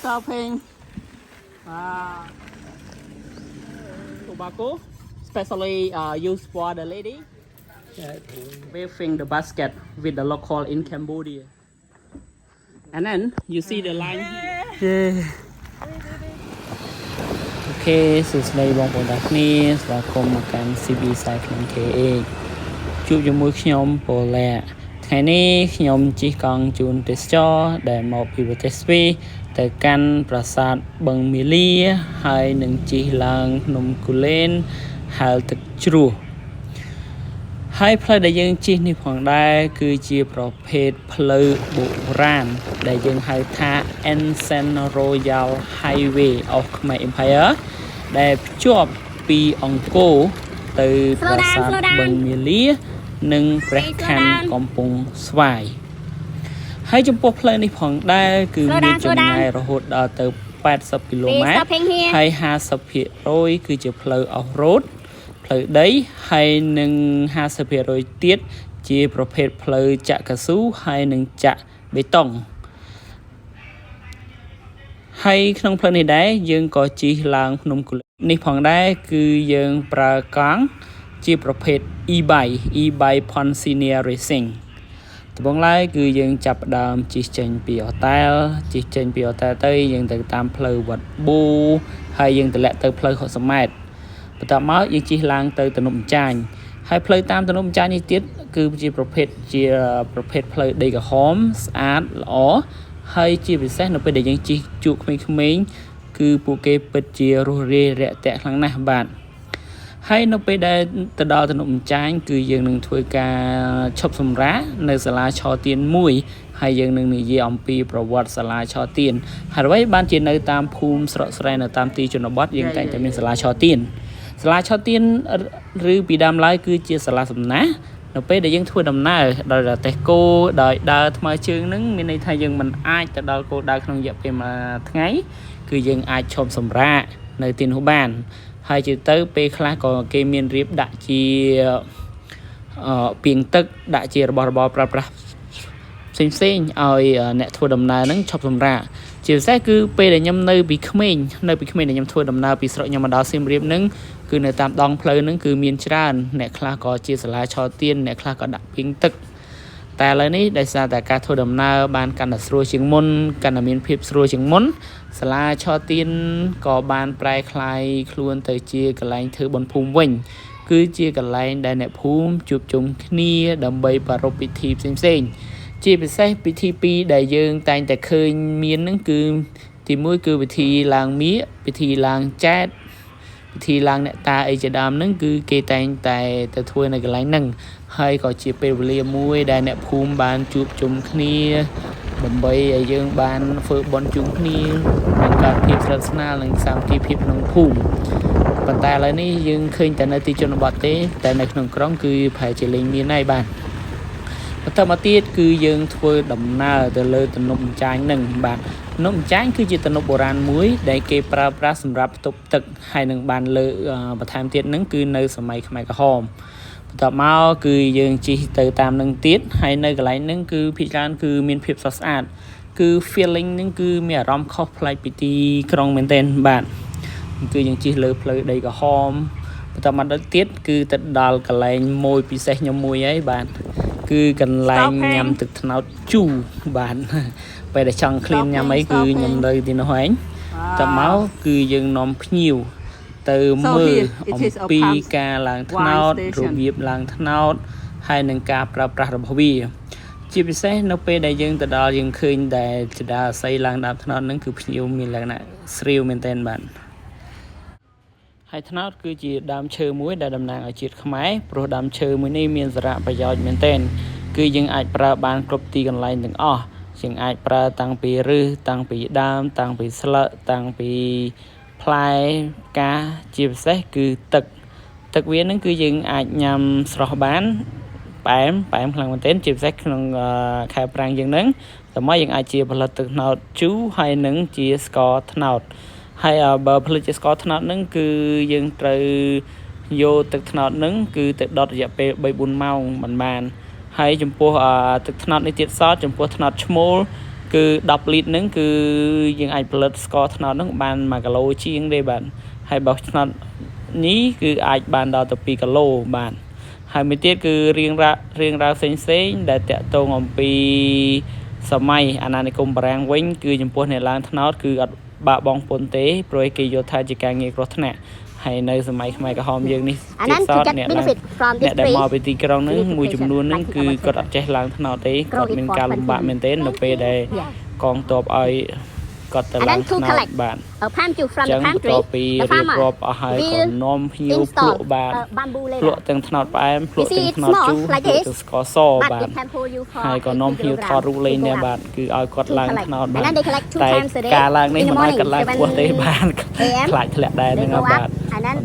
Stopping. Wow. Tobacco, especially used for the lady waving the basket with the local in Cambodia. And then you see the line here. OK សួស្តីបងប្អូនទាំងគ្នាស្វាគមន៍មកកាន់ CB Cycling KH ជួបជាមួយខ្ញុំពូឡាថ្ងៃនេះខ្ញុំជិះកង់ជូនទេសចរដែលមកពីប្រទេសស្វីសទៅកាន់ប្រាសាទបឹងមាលាហើយនឹងជិះឡើងភ្នំគូលែនហែលទឹកជ្រោះហើយផ្លូវដែលយើងជិះនេះផងដែរគឺជាប្រភេទផ្លូវបុរាណដែលយើងហៅថា Ancient Royal Highway of Khmer Empire ដែលភ្ជាប់ពីអង្គរទៅប្រាសាទបឹងមាលា និងព្រះខ័នកំពង់ស្វាយហើយចំពោះផ្លូវនេះផងដែរគឺមានចម្ងាយរហូតដល់ទៅ80គីឡូម៉ែត្រ Stopping here. ហើយ50%គឺជាផ្លូវ off road ផ្លូវដីហើយនិង50%ទៀតជាប្រភេទផ្លូវចាក់កៅស៊ូហើយនិងចាក់បេតុងហើយក្នុងផ្លូវនេះដែរយើងក៏ជិះឡើងភ្នំគូលែននេះផងដែរគឺយើងប្រើកង់ជាប្រភេទ e-bike, e-bike Ponsinia Racing។ ដំបូងឡើយគឺយើងចាប់ផ្ដើមជិះចេញពីអូតែលជិះចេញពីអូតែលទៅយើងទៅតាមផ្លូវវត្តប៊ូហើយយើងតម្លាក់ទៅផ្លូវ60ម៉ែត្របន្ទាប់មកយើងជិះឡើងទៅទំនប់ចាញហើយផ្លូវតាមទំនប់ចាញនេះទៀតគឺជាប្រភេទជាប្រភេទផ្លូវដីក្រហមស្អាតល្អហើយជាពិសេសនៅពេលដែលយើងជិះជួបក្មេងៗគឺពួកគេពិតជារួសរាយរាក់ទាក់ខ្លាំងណាស់បាទហើយនៅពេលដែលទៅដល់ទំនប់ចាញគឺយើងនឹងធ្វើការឈប់សម្រាកនៅសាលាឆទៀនមួយហើយយើងនឹងនិយាយអំពីប្រវត្តិសាលាឆទៀនហើយអ្វីបានជានៅតាមភូមិស្រុកស្រែនៅតាមទីជនបទយើងតែងតែមានសាលាឆទៀនសាលាឆទៀនឬពីដើមឡើយគឺជាសាលាសំណាក់នៅពេលដែលយើងធ្វើដំណើរដោយរទេះគោដោយដើរថ្មើរជើងហ្នឹងមានន័យថាយើងមិនអាចទៅដល់គោលដៅក្នុងរយៈពេលមួយថ្ងៃគឺយើងអាចឈប់សម្រាកនៅទីនោះបាន ហើយជាទៅពេលខ្លះក៏គេមានរៀបដាក់ជាអឺពាងទឹកដាក់ជារបស់របរប្រើប្រាស់ផ្សេងផ្សេងឲ្យអ្នកធ្វើដំណើរហ្នឹងឈប់សម្រាកជាពិសេសគឺពេលដែលខ្ញុំនៅពីក្មេងនៅពីក្មេងដែលខ្ញុំធ្វើដំណើរពីស្រុកខ្ញុំមកដល់សៀមរាបហ្នឹងគឺនៅតាមដងផ្លូវហ្នឹងគឺមានច្រើនអ្នកខ្លះក៏ជាសាលាឆទៀនអ្នកខ្លះក៏ដាក់ពាងទឹកតែឥឡូវនេះដោយសារតែការធ្វើដំណើរបានកាន់តែស្រួលជាងមុនកាន់តែមានភាពស្រួលជាងមុនសាលាឆទៀនក៏បានប្រែក្លាយខ្លួនទៅជាកន្លែងធ្វើបុណ្យភូមិវិញ គឺជាកន្លែងដែលអ្នកភូមិជួបជុំគ្នាដើម្បីប្រារព្ធពិធីផ្សេងៗជាពិសេសពិធីពីរដែលយើងតែងតែឃើញមានហ្នឹងគឺទីមួយគឺពិធីឡើងមាកពិធីឡើងចែតពិធីឡើងអ្នកតាអីជាដើមហ្នឹងគឺគេតែងតែទៅធ្វើនៅកន្លែងហ្នឹងហើយក៏ជាពេលវេលាមួយដែលអ្នកភូមិបានជួបជុំគ្នាដើម្បីឲ្យយើងបានធ្វើបុណ្យជុំគ្នាបង្កើតភាពស្និទ្ធស្នាលនិងសាមគ្គីភាពក្នុងភូមិប៉ុន្តែឥឡូវនេះយើងឃើញតែនៅទីជនបទទេតែនៅក្នុងក្រុងគឺប្រហែលជាលែងមានហើយបាទបន្តមកទៀតគឺយើងធ្វើដំណើរទៅលើទំនប់ចាញនឹងបាទទំនប់ចាញគឺជាទំនប់បុរាណមួយដែលគេប្រើប្រាស់សម្រាប់ផ្ទុកទឹកហើយនឹងបានលើកបន្ថែមទៀតនឹងគឺនៅសម័យខ្មែរក្រហមបន្ទាប់មកគឺយើងជិះទៅតាមនឹងទៀតហើយនៅកន្លែងហ្នឹងគឺភាគច្រើនគឺមានភាពស្រស់ស្អាតគឺ feeling ហ្នឹងគឺមានអារម្មណ៍ខុសប្លែកពីទីក្រុងមែនទែនបាទគឺយើងជិះលើផ្លូវដីក្រហមបន្តមកដល់ទៀតគឺទៅដល់កន្លែងមួយពិសេសខ្ញុំមួយហើយបាទគឺកន្លែងញ៉ាំទឹកត្នោតជូរបាទពេលដែលចង់ឃ្លានញ៉ាំអីគឺខ្ញុំនៅទីនោះឯងតមកគឺយើងនាំភ្ញៀវទៅមើលអំពីការឡើងត្នោតរបៀបឡើងត្នោតហើយនឹងការប្រើប្រាស់របស់វា ជាពិសេសនៅពេលដែលយើងទៅដល់យើងឃើញដែលចដាអស័យឡើងដើមត្នោតហ្នឹងគឺភ្ញៀវមានលក្ខណៈស្រាវមែនទែនបាទហើយត្នោតគឺជាដើមឈើមួយដែលតំណាងឲ្យជាតិខ្មែរព្រោះដើមឈើមួយនេះមានសារៈប្រយោជន៍មែនទែនគឺយើងអាចប្រើបានគ្រប់ទីកន្លែងទាំងអស់យើងអាចប្រើតាំងពីឫសតាំងពីដើមតាំងពីស្លឹកតាំងពីផ្លែផ្កាជាពិសេសគឺទឹកទឹកវានឹងគឺយើងអាចញ៉ាំស្រស់បានផ្អែមផ្អែមខ្លាំងមែនទែនជាពិសេសក្នុងខែប្រាំងយើងហ្នឹងតែមកយើងអាចជាផលិតទឹកត្នោតជូរហើយនឹងជាស្ករត្នោតហើយបើផលិតជាស្ករត្នោតហ្នឹងគឺយើងត្រូវយកទឹកត្នោតហ្នឹងគឺទៅដុតរយៈពេល3 4ម៉ោងមិនបានហើយចំពោះទឹកត្នោតនេះទៀតសោតចំពោះត្នោតឈ្មោលគឺ គឺ10លីត្រហ្នឹងគឺយើងអាចផលិតស្ករត្នោតហ្នឹងបាន1គីឡូជាងទេបាទហើយបើត្នោតនេះគឺអាចបានដល់ទៅ2គីឡូបាទហើយមួយទៀតគឺរៀងរ៉ារឿងរ៉ាវផ្សេងផ្សេងៗដែលតាក់ទងអំពីសម័យអាណានិគមបារាំងវិញគឺចំពោះអ្នកឡើងត្នោតគឺអត់បាក់បងពន្ធទេព្រោះគេយល់ថាជាការងារគ្រោះថ្នាក់ហើយនៅសម័យខ្មែរក្រហមយើងនេះទៀតសោតអ្នកឡើងអ្នកដែលមកពីទីក្រុងហ្នឹងមួយចំនួនហ្នឹងគឺគាត់អត់ចេះឡើងត្នោតទេគាត់មានការលំបាកមែនទែននៅពេលដែលកងទ័ពឲ្យគាត់ទៅឡើងត្នោតបាទចឹងបន្ទាប់ពីរៀបរាប់អស់ហើយក៏នាំភ្ញៀវភ្លក់បាទភ្លក់ទាំងត្នោតផ្អែមភ្លក់ទាំងត្នោតជូរភ្លក់ទាំងស្ករសបាទហើយក៏នាំភ្ញៀវថតរូបលេងដែរបាទគឺឲ្យគាត់ឡើងត្នោតបាទតែការឡើងនេះមិនឲ្យគាត់ឡើងខ្ពស់ទេបាទខ្លាចធ្លាក់ដែរហ្នឹងបាទ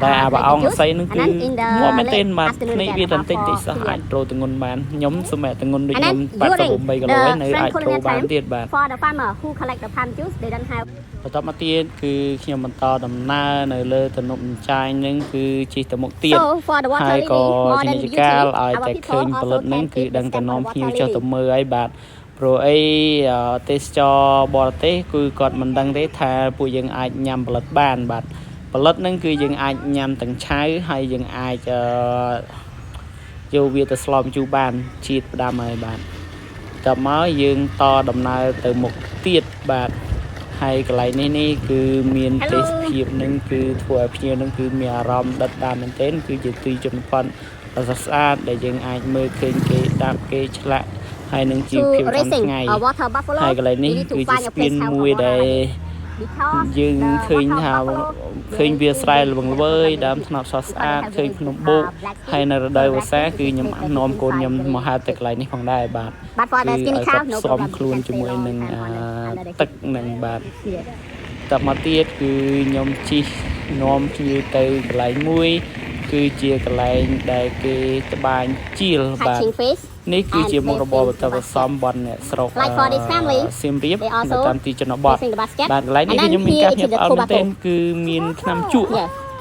តែអាបអងអស័យហ្នឹងគឺងាប់មែនទែនបាទភ្នែកវាតែបន្តិចតិចសោះអាចត្រូទងន់បានខ្ញុំសម្រាប់ទងន់ដូចខ្ញុំ88គីឡូហើយនៅអាចត្រូបានទៀតបាទ For the farmer who collect the palm juice, they don't have បន្តមកទៀតគឺខ្ញុំបន្តដំណើរនៅលើទំនប់ចាយនឹងគឺជិះទៅមុខទៀតហើយក៏ជានិច្ចកាលឲ្យតែឃើញផលិតនឹងគឺដឹងតែនាំភ្ញៀវចុះទៅមើលហើយបាទព្រោះអីទេសចរបរទេសគឺគាត់មិនដឹងទេថាពួកយើងអាចញ៉ាំផលិតបានបាទផលិតនឹងគឺយើងអាចញ៉ាំទាំងឆៅហើយយើងអាចយកវាទៅស្លម្ជូរបានជាតិផ្ដាំហើយបាទតមកយើងតដំណើរទៅមុខទៀតបាទហើយកន្លែងនេះនេះគឺមានទេសភាពនឹងគឺធ្វើឲ្យភ្ញៀវនឹងគឺមានអារម្មណ៍ដិតដាមមែនទែនគឺជាទីជនបទដ៏ស្អាតដែលយើងអាចមើលឃើញគេដាប់គេឆ្លាក់ហើយនឹងជីវភាពប្រចាំថ្ងៃហើយកន្លែងនេះគឺជាស្ពានមួយដែលយើងឃើញថាឃើញវាស្រែល្វឹងល្វើយដើមថ្នោតស្រស់ស្អាតឃើញភ្នំបូកហើយនៅរដូវវស្សាគឺខ្ញុំនាំកូនខ្ញុំមកហៅទៅកន្លែងនេះផងដែរបាទគឺឲ្យគាត់ផ្សំខ្លួនជាមួយនឹងទឹកនឹងបាទតមកទៀតគឺខ្ញុំជិះនាំភ្ញៀវទៅកន្លែងមួយ គឺជាកន្លែងដែលគេត្បាញជាលបាទនេះគឺជាមុខរបរបន្ទាប់បន្សំបនអ្នកស្រុកសៀមរាបនៅតាមទីជនបទបាទកន្លែងនេះគឺខ្ញុំមានការភ្ញាក់ផ្អើលមែនទែនគឺមានថ្នាំជក់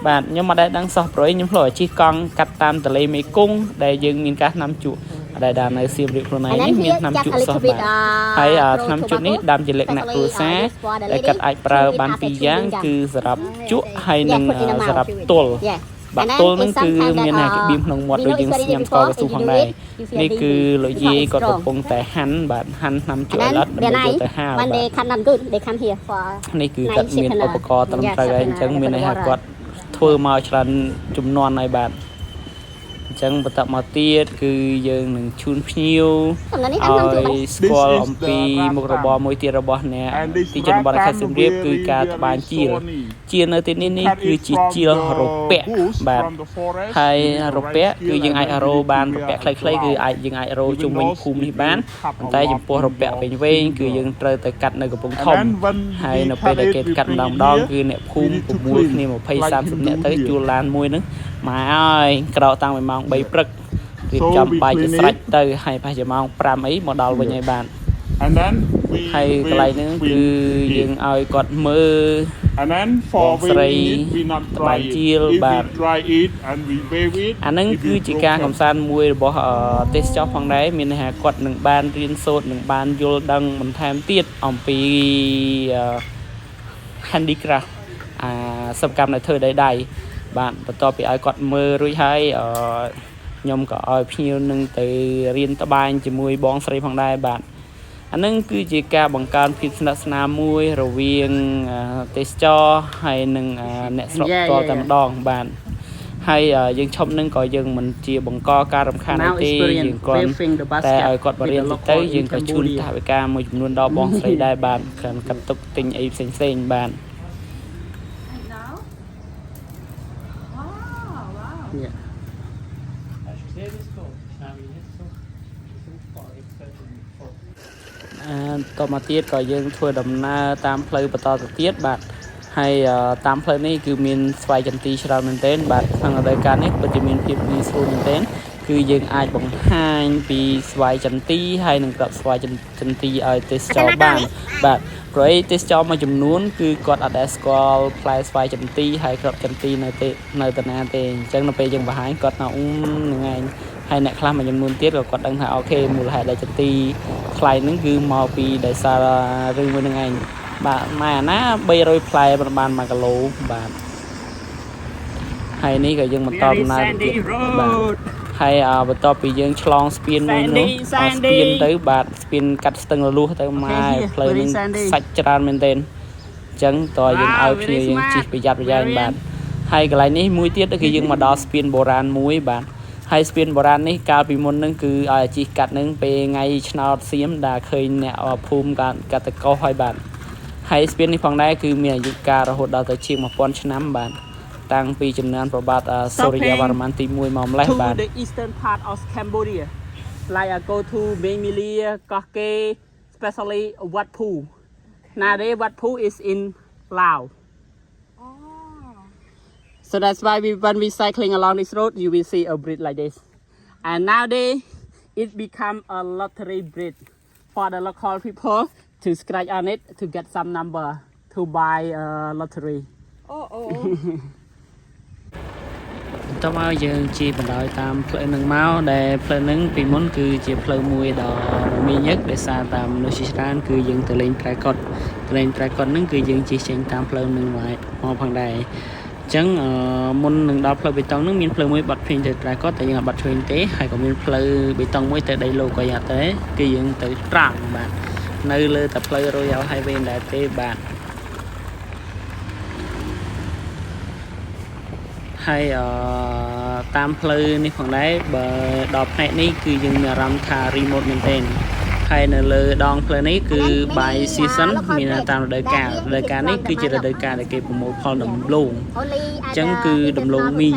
បាទខ្ញុំមិនដែលដឹងសោះព្រោះខ្ញុំធ្លាប់ជិះកង់កាត់តាមទន្លេមេគង្គដែលយើងមានការថ្នាំជក់ដែលដល់នៅសៀមរាបខ្លួនឯងនេះមានថ្នាំជក់សោះបាទហើយថ្នាំជក់នេះដាំជាលក្ខណៈគ្រួសារដែលកាត់អាចប្រើបានពីរយ៉ាងគឺសម្រាប់ជក់ហើយនិងសម្រាប់ទល់បាទទល់នឹងគឺមានតែគេបៀមក្នុងមាត់ដូចយើងញ៉ាំស្ករកស៊ូផងដែរនេះគឺលោកយាយគាត់កំពុងតែហាន់បាទហាន់ថ្នាំជក់ឲ្យល្អិតដើម្បីយកទៅហាលបាទនេះគឺគាត់មានឧបករណ៍ត្រឹមត្រូវហើយអញ្ចឹងមានន័យថាគាត់ធ្វើមកច្រើនចំនួនហើយបាទអញ្ចឹងបន្តមកទៀតគឺយើងនឹងជូនភ្ញៀវឲ្យស្គាល់អំពីមុខរបរមួយទៀតរបស់អ្នកទីជនបទខេត្តសៀមរាបគឺការត្បាញជាលជានៅទីនេះនេះគឺជាជាលរពាក់បាទហើយរពាក់គឺយើងអាចរោបានរពាក់ខ្លីៗគឺអាចយើងអាចរោជុំវិញភូមិនេះបានប៉ុន្តែចំពោះរពាក់វែងៗគឺយើងត្រូវទៅកាត់នៅកំពង់ធំហើយនៅពេលដែលគេកាត់ម្ដងម្ដងគឺអ្នកភូមិប្រមូលគ្នា20 30នាក់ទៅជួលឡានមួយហ្នឹងមកហើយក្រោកតាំងពីម៉ោង3ព្រឹករៀបចំបាយជាស្រេចទៅហើយប្រហែលជាម៉ោង5អីមកដល់វិញហើយបាទ And then we ហើយកន្លែងហ្នឹងគឺយើងឲ្យគាត់មើល And then for waving it, we not dry it. If we dry it and we wave it អាហ្នឹងគឺជាការកំសាន្តមួយរបស់ទេសចរផងដែរមានន័យថាគាត់នឹងបានរៀនសូត្រនឹងបានយល់ដឹងបន្ថែមទៀតអំពី handicraft អាសិប្បកម្មដែលធ្វើដោយដៃបាទបន្ទាប់ពីឲ្យគាត់មើលរួចហើយអឺខ្ញុំក៏ឲ្យភ្ញៀវនឹងទៅរៀនត្បាញជាមួយបងស្រីផងដែរបាទអានឹងគឺជាការបង្កើនភាពស្និទ្ធស្នាលមួយរវាងទេសចរហើយនិងអ្នកស្រុកផ្ទាល់តែម្ដងបាទហើយយើងឈប់នឹងក៏យើងមិនជាបង្កការរំខានទេយើងគ្រាន់តែឲ្យគាត់បរៀនទៅយើងក៏ជូនថវិកាមួយចំនួនដល់បងស្រីដែរបាទគ្រាន់កាត់ទុកទិញអីផ្សេងផ្សេងបាទ Yeah. តមកទៀតក៏យើងធ្វើដំណើរតាមផ្លូវបន្តទៅទៀតបាទហើយតាមផ្លូវនេះគឺមានស្វាយចន្ទីច្រើនមែនទែនបាទក្នុងរដូវកាលនេះពិតជាមានភាពងាយស្រួលមែនទែនគឺយើងអាចបង្ហាញពីស្វាយចន្ទីហើយនឹងក្របស្វាយចន្ទីឲ្យទេសចរបានបាទព្រោះអីទេសចរមួយចំនួនគឺគាត់អត់ដែលស្គាល់ផ្លែស្វាយចន្ទីហើយក្របចន្ទីនៅទេនៅតាណាទេអញ្ចឹងនៅពេលយើងបង្ហាញគាត់ថាអ៊ុំហ្នឹងឯង ហើយអ្នកខ្លះមួយចំនួនទៀតក៏គាត់ដឹងថាokay មូលហេតុដែលចន្ទីថ្លៃហ្នឹងគឺមកពីដោយសាររឿងមួយហ្នឹងឯងបាទម៉ែអាណា300ផ្លែប្រហែល1គីឡូបាទហើយនេះក៏យើងបន្តដំណើរទៅទៀតបាទហើយបន្ទាប់ពីយើងឆ្លងស្ពានមួយនោះស្ពានទៅបាទស្ពានកាត់ស្ទឹងរលួសទៅម៉ែផ្លូវនឹងសាច់ច្រើនមែនទែនអញ្ចឹងតើយើងឲ្យភ្ញៀវយើងជិះប្រយ័ត្នប្រយែងបាទហើយកន្លែងនេះមួយទៀតគឺយើងមកដល់ស្ពានបុរាណមួយបាទហើយស្ពានបុរាណនេះកាលពីមុននឹងគឺឲ្យអាជីកាត់នឹងពេលថ្ងៃឆ្នោតសៀមដែលឃើញអ្នកភូមិកាត់កាត់តកោហើយបាទហើយស្ពាននេះផងដែរគឺមានអាយុកាលរហូតដល់ទៅជាង1000ឆ្នាំបាទតាំងពីចំនួនប្របាទសូរិយាវរ្ម័នទី1មកម្លេះ To បាទ the eastern part of Cambodia, like I go to Beng Mealea, Koh Ker, especially Wat Phu. Nowadays Wat Phu is in Laos. So that's why we when we cycling along this road, you will see a bridge like this. And nowadays it become a lottery bridge for the local people to scratch on it to get some number to buy a lottery. Oh, oh. បន្ទាប់មកយើងជិះបណ្ដោយតាមផ្លូវនឹងមកដែលផ្លូវនឹងពីមុនគឺជាផ្លូវមួយដ៏មមាញឹកដោយសារតាមមនុស្សជាច្រើនគឺយើងទៅលេងត្រែកុដទៅលេងត្រែកុដនឹងគឺយើងជិះចេញតាមផ្លូវនឹងមកមកផងដែរអញ្ចឹងអឺមុននឹងដល់ផ្លូវបេតុងនឹងមានផ្លូវមួយបាត់ភ្លេងទៅត្រែកុដតែយើងអត់បាត់ឆ្វេងទេហើយក៏មានផ្លូវបេតុងមួយទៅដីលោកក៏យ៉ាងទេគឺយើងទៅត្រាំងបាទនៅលើតែផ្លូវ Royal Highway ដែរទេបាទ ហើយអឺតាមផ្លូវនេះផងដែរបើដល់ផ្នែកនេះគឺយើងមានអារម្មណ៍ថា remote មែនទែនហើយនៅលើដងផ្លូវនេះគឺ by season មានតាមរដូវកាលរដូវកាលនេះគឺជារដូវកាលដែលគេប្រមូលផលដំឡូង Only អញ្ចឹងគឺដំឡូងមីអ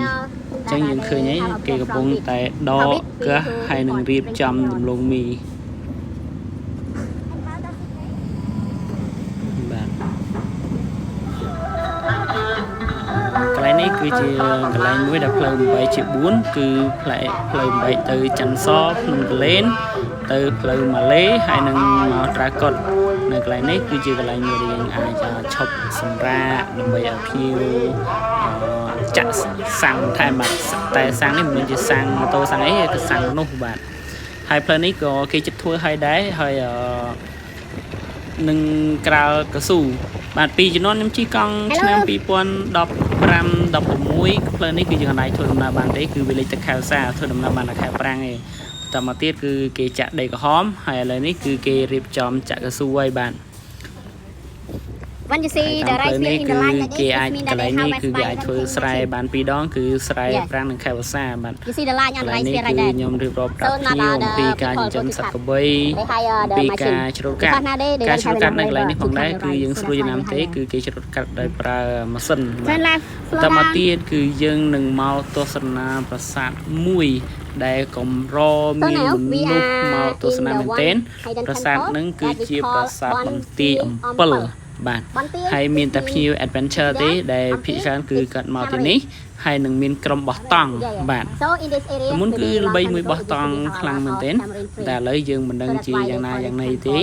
ញ្ចឹងយើងឃើញហើយគេកំពុងតែដកកាសហើយនឹងរៀបចំដំឡូងមីបាទកន្លែងនេះគឺជាកន្លែងមួយដែលផ្លូវ8ជា4គឺផ្លែផ្លូវ8ទៅច័ន្ទសភ្នំកលែនទៅផ្លូវម៉ាឡេហើយនឹងមកត្រាកុតនៅកន្លែងនេះគឺជាកន្លែងមួយដែលយើងអាចឈប់សម្រាកដើម្បីឲ្យភ្ញៀវអឺចាក់សាំងថែមបាទតែសាំងនេះមិនមែនជាសាំងម៉ូតូសាំងអីគឺសាំងនោះបាទហើយផ្លូវនេះក៏គេចិត្តធ្វើឲ្យដែរហើយអឺ នឹងក្រោលកស៊ូបាទពីជំនាន់ខ្ញុំជិះកង់ឆ្នាំ2015 16ផ្លូវនេះគឺយើងអាចធ្វើដំណើរបានទេគឺវាលេចទឹកខែវសាធ្វើដំណើរបានតែខែប្រាំងឯងបន្តមកទៀតគឺគេចាក់ដីក្រហមហើយឥឡូវនេះគឺគេរៀបចំចាក់កស៊ូហើយបាទ When you see ហើយ the តាមផ្លូវ rice នេះ field in គឺ the line like គេ this, it means អាចក that they ន្លែងនេះ harvest by គឺគេអាចធ្វើស្រែ machine. បានពីរដងគឺស្រែ Yes. ប្រាំងនិងខែវស្សាបាទ You see the line on ក the rice ន្លែងនេះ field like that. គឺខ្ញុំរៀបរាប់ប្រាប់ So ភ្ញៀវ not អំពី all the ការចិញ្ចឹម people សត្វក្របី They hire the ពីការ machine. ច្រូតកាត់ Because nowadays they ការ don't have ច្រូតកាត់នៅ enough កន្លែងនេះ labor ផងដែរ to cut គឺ the rice. យើងស្រួលចំណាំ So ទេ that's why គឺគេច្រូតកាត់ដោយប្រើម៉ាស៊ីនបាទ Turn left, slow បន្តមក down. ទៀតគឺយើងនឹងមកទស្សនាប្រាសាទមួយដែលកម្រមាន So now we មនុស្ស are មកទស្សនា in the មែនទែន one hidden ប្រាសាទ temple នឹង that we គឺជា call ប្រាសាទបន្ទាយអំពិលបាទ បន្ទាយ ហើយមានតែភ្ញៀវ adventure ទេដែលភាគច្រើនគឺគាត់មកទីនេះហើយនឹងមានក្រុមបោះតង់បាទ So in this area មុនគឺ maybe ល្បី long time មួយបោះ ago, តង់ it used to be ខ្លាំង a lot មែនទែន of tamarind tree. តែឥឡូវយើងមិនដឹងជាយ៉ាងណាយ៉ាងណីទេ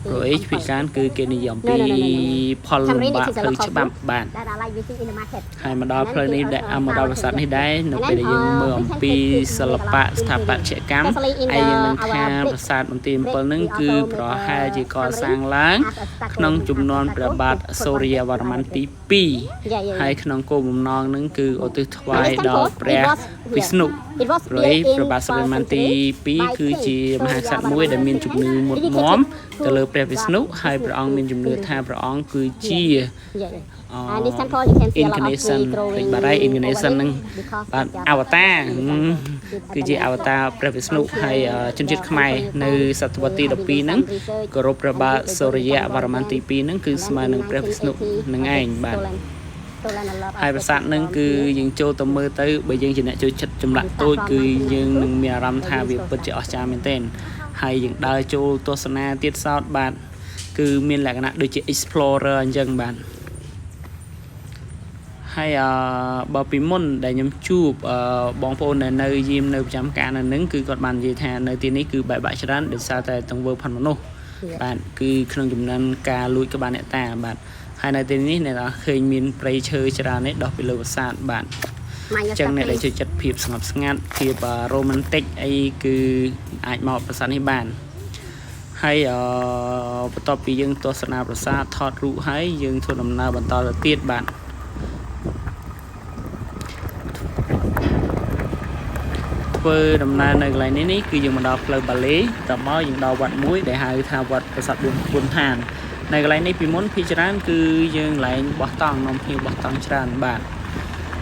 ព្រោះអីភាគច្រើនគឺគេនិយមពី No, no, no, no, no. ផលលំ Tamarind បាក it is a ផ្លូវ local ច្បាប់ fruit បាទ that are like we see in the market. ហើយមកដល់ផ្លូវនេះដែលមកដល់ប្រាសាទនេះដែរនៅពេលដែលយើងមើលអំពីសិល្បៈស្ថាបត្យកម្មហើយយើងនឹងថាប្រាសាទបន្ទាយអំពិលហ្នឹងគឺប្រហែលជាកសាងឡើង ក្នុងជំនាន់ព្រះបាទសូរិយាវរ្ម័នទី2ហើយក្នុងគោលបំណងហ្នឹងគឺឧទ្ទិសថ្វាយដល់ព្រះវិស្ណុ It was ព្រោះអី built in ព្រះបាទសូរិយាវរ្ម័នទី2គឺជាមហាក្សត្រមួយដែលមានជំនឿមុតមមទៅលើព្រះវិស្ណុហើយព្រះអង្គមានជំនឿថាព្រះអង្គគឺជា Yeah, yeah. And this temple you can see a lot of incarnation tree growing ដូចបារៃ incarnation ហ្នឹង over it because បាទ it's អវតារ just គឺជាអវតារព្រះវិស្ណុហើយជនជាតិខ្មែរនៅសតវត្សទី12ហ្នឹងគោរពព្រះបាទសូរិយវរ្ម័នទី2ហ្នឹងគឺស្មើនឹងព្រះវិស្ណុនឹងឯងបាទ ហើយប្រាសាទហ្នឹងគឺយើងចូលទៅមើលទៅបើយើងជាអ្នកចូលចិត្តចម្លាក់តូចគឺយើងនឹងមានអារម្មណ៍ថាវាពិតជាអស្ចារ្យមែនទែនហើយយើងដើរចូលទស្សនាទៀតសោតបាទគឺមានលក្ខណៈដូចជា explorer អញ្ចឹងបាទហើយអឺបើពីមុនដែលខ្ញុំជួបអឺបងប្អូនដែលនៅយាមនៅប្រចាំការនៅនឹងគឺគាត់បាននិយាយថានៅទីនេះគឺបែកបាក់ច្រើនដោយសារតែទង្វើផាត់មនុស្សបាទគឺក្នុងចំណិនការលួចក្បាលអ្នកតាបាទហើយនៅទីនេះអ្នកនរឃើញមានព្រៃឈើច្រើននេះដោះពីលើប្រាសាទបាទ Mind your ចឹង step, please. អ្នកដែលចូលចិត្តភាពស្ងប់ស្ងាត់ភាពរ៉ូមែនទិកអីគឺអាចមកប្រាសាទនេះបានហើយអឺបន្ទាប់ពីយើងទស្សនាប្រាសាទថតរូបហើយយើងធ្វើដំណើរបន្តទៅទៀតបាទធ្វើដំណើរនៅកន្លែងនេះនេះគឺយើងមកដល់ផ្លូវបាលីតមកយើងដល់វត្តមួយដែលហៅថាវត្តប្រាសាទបួនគុណឋាននៅកន្លែងនេះពីមុនភាគច្រើនគឺយើងកន្លែងបោះតង់នាំភ្ញៀវបោះតង់ច្រើនបាទ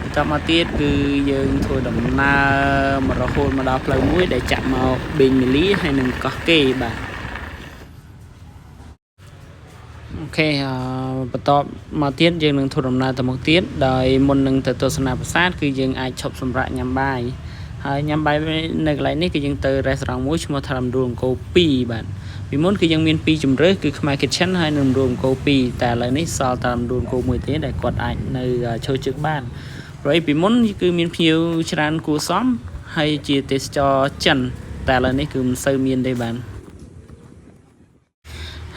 បន្តមកទៀតគឺយើងធ្វើដំណើរមករហូតមកដល់ផ្លូវមួយដែលចាក់មកបេងមីលីហើយនឹងកោះកេរបាទ OK អឺបន្តមកទៀតយើងនឹងធ្វើដំណើរទៅមុខទៀតដោយមុននឹងទៅទស្សនាប្រាសាទគឺយើងអាចឈប់សម្រាកញ៉ាំបាយហើយញ៉ាំបាយនៅកន្លែងនេះគឺយើងទៅរេស្តូរ៉ង់មួយឈ្មោះថារំដួលអង្គរ2បាទពីមុនគឺយើងមានពីរជម្រើសគឺខ្មែរ Kitchen ហើយនិងរំដួលអង្គរ2តែឥឡូវនេះសល់តែរំដួលអង្គរមួយទេដែលគាត់អាចនៅឈរជើងបាន ព្រោះអីពីមុនគឺមានភ្ញៀវច្រើនគួរសមហើយជាទេសចរចិនតែឥឡូវនេះគឺមិនសូវមានទេបាទ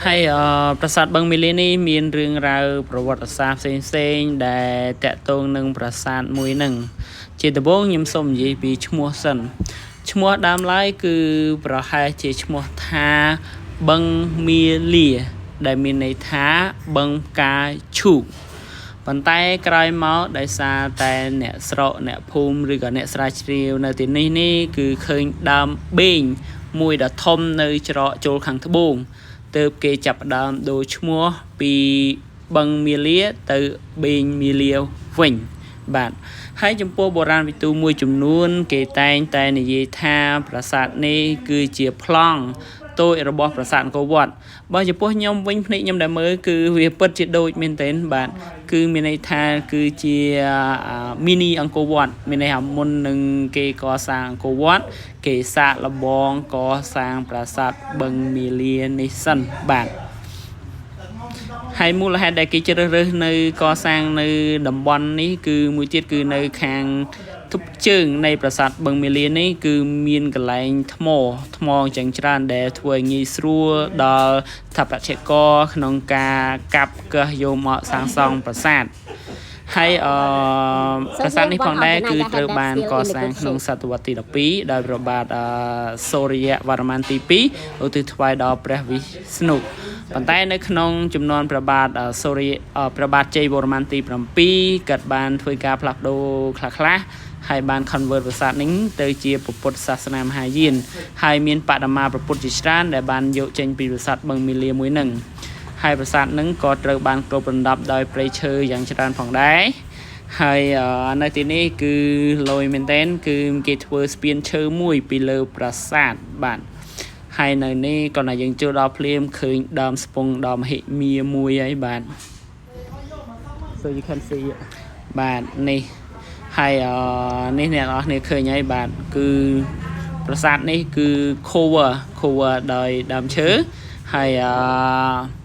ហើយអឺប្រាសាទបឹងមីលីនេះមានរឿងរ៉ាវប្រវត្តិសាស្ត្រផ្សេងផ្សេងៗដែលតាក់ទងនឹងប្រាសាទមួយហ្នឹងជាដំបូងខ្ញុំសូមនិយាយពីឈ្មោះសិនឈ្មោះដើមឡើយគឺប្រហែលជាឈ្មោះថាបឹងមាលាដែលមានន័យថាបឹងផ្កាឈូក ប៉ុន្តែក្រោយមកដោយសារតែអ្នកស្រុកអ្នកភូមិឬក៏អ្នកស្រាវជ្រាវនៅទីនេះនេះគឺឃើញដើមបេងមួយដ៏ធំនៅច្រកចូលខាងត្បូងទើបគេចាប់ផ្ដើមដូរឈ្មោះពីបឹងមាលាទៅបេងមាលាវិញបាទហើយចំពោះបុរាណវិទូមួយចំនួន គេតែងតែនិយាយថាប្រាសាទនេះគឺជាប្លង់តូចរបស់ប្រាសាទអង្គរវត្តបើចំពោះខ្ញុំវិញភ្នែកខ្ញុំដែលមើលគឺវាពិតជាដូចមែនទែនបាទ គឺមានន័យថាគឺជាមីនីអង្គរវត្តមានន័យថាមុននឹងគេកសាងអង្គរវត្តគេសាកល្បងកសាងប្រាសាទបឹងមាលានេះសិនបាទហើយមូលហេតុដែលគេជ្រើសរើសនៅកសាងនៅតំបន់នេះគឺមួយទៀតគឺនៅខាងទប់ជើងនៃប្រាសាទបឹងមាលានេះគឺមានកន្លែងថ្មថ្មចឹងច្រើនដែលធ្វើឲ្យងាយស្រួលដល់ស្ថាបត្យករក្នុងការកាប់កឹះយកមកសាងសង់ប្រាសាទហើយអឺប្រាសាទនេះផងដែរគឺត្រូវបានកសាងក្នុងសតវត្សទី12ដោយព្រះបាទអឺសូរិយវរ្ម័នទី2ឧទ្ទិសថ្វាយដល់ព្រះវិស្ណុប៉ុន្តែនៅក្នុងចំនួនព្រះបាទអឺសូរិយអឺព្រះបាទជ័យវរ្ម័នទី7គាត់បានធ្វើការផ្លាស់ប្ដូរខ្លះៗហើយបាន convert ប្រាសាទនេះទៅជាពុទ្ធសាសនាមហាយានហើយមានបដិមាព្រះពុទ្ធជាច្រើនដែលបានយកចេញពីប្រាសាទបឹងមាលាមួយហ្នឹងហើយប្រាសាទហ្នឹងក៏ត្រូវបានគ្របដណ្ដប់ដោយព្រៃឈើយ៉ាងច្រើនផងដែរហើយអឺនៅទីនេះគឺលយមែនទែនគឺគេធ្វើស្ពានឈើមួយពីលើប្រាសាទបាទហើយនៅនេះគាត់ថាយើងចូលដល់ភ្លាមឃើញដើមស្ពងដើមហិមាមួយហើយបាទ So you can see it. បាទនេះហើយអឺនេះអ្នកនរគ្នាឃើញហើយបាទគឺប្រាសាទនេះគឺ cover ដោយដើមឈើហើយអឺ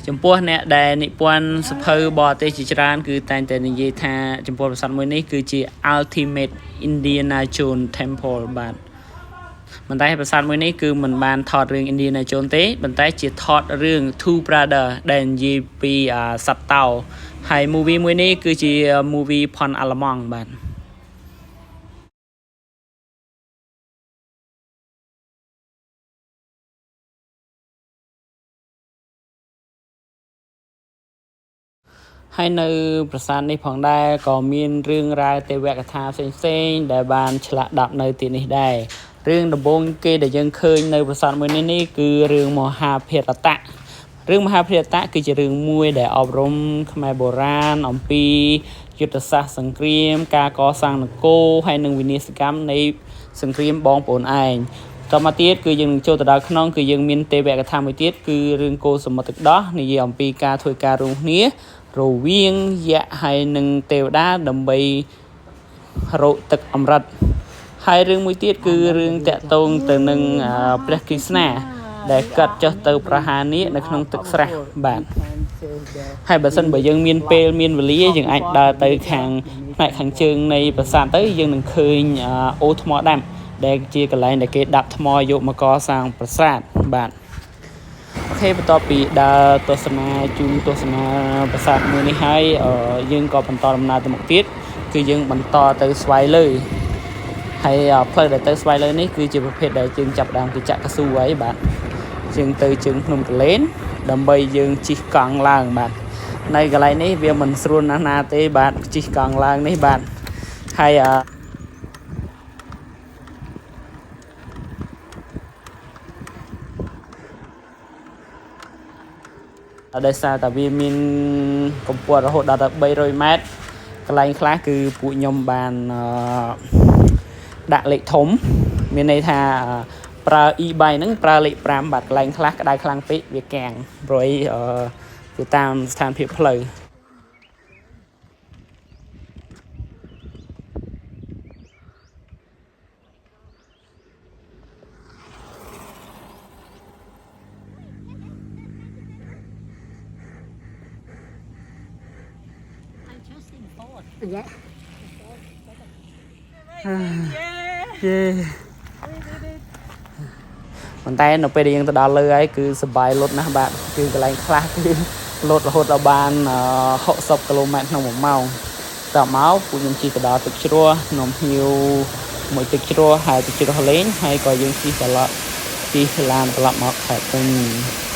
ចំពោះអ្នកដែលនិពន្ធសភៅបរទេសជាច្រើនគឺតែងតែនិយាយថាចំពោះប្រាសាទមួយនេះគឺជា ultimate Indiana Jones Temple បាទប៉ុន្តែប្រាសាទមួយនេះគឺមិនបានថតរឿង Indiana Jones ទេប៉ុន្តែជាថតរឿង Two Brother ដែលនិយាយពីអាសត្វតោហើយ movie មួយនេះគឺជា movie ផនអាល្លឺម៉ង់បាទ ហើយនៅប្រាសាទនេះផងដែរក៏មានរឿងរ៉ាវទេវកថាផ្សេងៗដែលបានឆ្លាក់ដាប់នៅទីនេះដែររឿងដំបូងគេដែលយើងឃើញនៅប្រាសាទមួយនេះនេះគឺរឿងមហាភារតៈរឿងមហាភារតៈគឺជារឿងមួយដែលអប់រំខ្មែរបុរាណអំពីយុទ្ធសាស្ត្រសង្គ្រាម ការកសាងនគរហើយនិងវិនាសកម្មនៃសង្គ្រាមបងប្អូនឯងតមកទៀតគឺយើងនឹងចូលទៅដល់ក្នុងគឺយើងមានទេវកថាមួយទៀតគឺរឿងកោសមុទ្រទឹកដោះនិយាយអំពីការធ្វើការរួមគ្នា រវាងយក្សហើយនិងទេវតាដើម្បីរកទឹកអម្រឹតហើយរឿងមួយទៀតគឺរឿងតាក់ទងទៅនឹងអឺព្រះគ្រីស្ណាដែលកាត់ចុះទៅប្រហារនាគនៅក្នុងទឹកស្រះបាទ ហើយបើសិនបើយើងមានពេលមានវេលាយើងអាចដើរទៅខាងផ្នែកខាងជើងនៃប្រាសាទទៅយើងនឹងឃើញអឺអូថ្មដាំដែលជាកន្លែងដែលគេដាប់ថ្មយកមកកសាងប្រាសាទបាទ OK បន្ទាប់ពីដើរទស្សនាជូនទស្សនាប្រាសាទមួយនេះហើយអឺយើងក៏បន្តដំណើរទៅមុខទៀត គឺយើងបន្តទៅស្វាយលើហើយផ្លូវដែលទៅស្វាយលើនេះគឺជាប្រភេទដែលយើងចាប់ដើមគឺចាក់កស៊ូហើយបាទជើងទៅជើងភ្នំកលែនដើម្បីយើងជិះកង់ឡើងបាទនៅកន្លែងនេះវាមិនស្រួលណាស់ណាទេបាទជិះកង់ឡើងនេះបាទហើយអឺ ដោយសារតែវាមានកម្ពស់រហូតដល់ទៅ300ម៉ែត្រកន្លែងខ្លះគឺពួកខ្ញុំបានអឺដាក់លេខធំ មានន័យថាប្រើ e-bike ហ្នឹងប្រើលេខ5បាទកន្លែងខ្លះក្តៅខ្លាំងពេកវាកាំងព្រោះអីអឺទៅតាមស្ថានភាពផ្លូវ Yeah. យេប៉ុន្តែនៅពេលដែលយើងទៅដល់លើហើយគឺសប្បាយលុតណាស់បាទគឺកន្លែងខ្លះគឺលុតរហូតដល់បាន60គីឡូម៉ែត្រក្នុង1ម៉ោងតមកពួកខ្ញុំជិះទៅដល់ទឹកជ្រោះនំហៀវមួយទឹកជ្រោះហើយទឹកជ្រោះលេងហើយក៏យើងជិះត្រឡប់ជិះឡានត្រឡប់មកខេត្តវិញ។